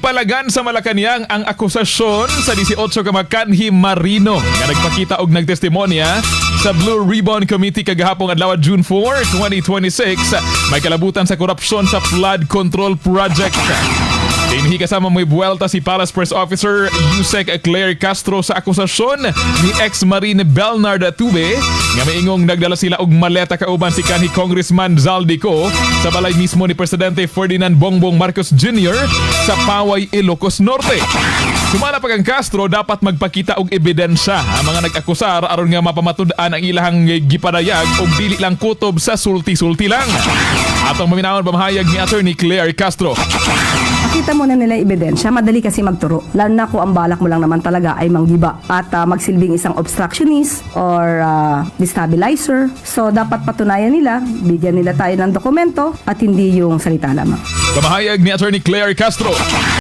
Gipalagan sa Malacañang ang akusasyon sa 18 ka mga kanhi Marino nga nagpakita og nagtestimonya sa Blue Ribbon Committee kagahapon adlaw, June 4, 2026, may kalabutan sa korupsyon sa flood control project. Dinhi kasama mo'y buwelta si Palace Press Officer Usec Claire Castro sa akusasyon ni ex-Marine Bernard Tube nga maingong nagdala sila og maleta kauban si kanhi Congressman Zaldy Co sa balay mismo ni Presidente Ferdinand Bongbong Marcos Jr. sa Paoay, Ilocos Norte. Sumala pa kang Castro, dapat magpakita og ebidensya ang mga nag-akusar aron nga mapamatud-an ang ilahang gipadayag og dili lang kutob sa sulti-sulti lang. Atong maminawon pamahayag ni Attorney Claire Castro. Pakita muna nila yung ebidensya, madali kasi magturo. Lalo na kung ang balak mo lang naman talaga ay manggiba at magsilbing isang obstructionist or destabilizer. So dapat patunayan nila, bigyan nila tayo ng dokumento at hindi yung salita lamang. Pamahayag ni Attorney Claire Castro.